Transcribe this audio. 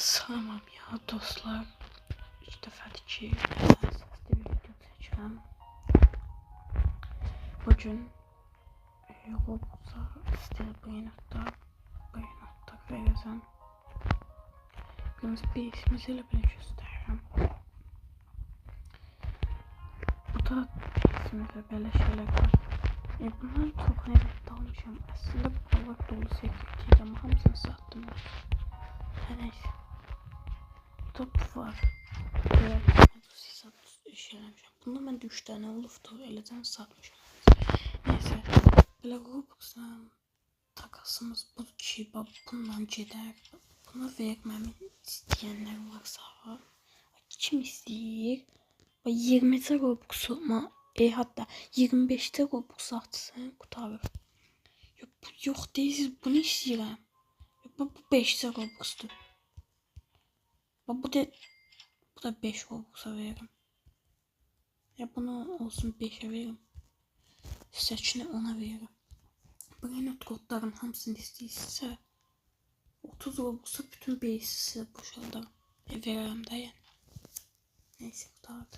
Salam ya dostlar. 3 dəfədir ki, səsli bir video çəkirəm. Bugün Roblox'a Steal Brainrot'da Brainrot'da verəcəm. Qırmızı base'imizi elə belə göstərirəm. Bu da base'imizdə belə şeylər var. Bunların çoxunu evet almışam. Əslində buralar dolu security idi, amma hamısını satdım. Hə, neyse. Top var. Belə şey eləmişəm. Bundan mən də 3 dənə olubdu, eləcən satmışam. Neyse, belə Robux'la takasımız budur ki, bax bununla gedər. Bunu verməmi istəyənlər varsa, kim istəyir? Bax 20 Robux hatta 25 Robux atsın, qurtarır. Yox, yox deyirsiz, bunu istəyirəm. Yox, bu 5 Robux'dur. Bax bu da 5 Robux'a verirəm. Ya bunu olsun 5'e veririm. Seçini 10'a veririm. Brainrot kodların hamısını istəyirsə 30 Robux'a bütün base'i sizə boşaldarım. Verirəm də yəni. Neyse, qurtardı.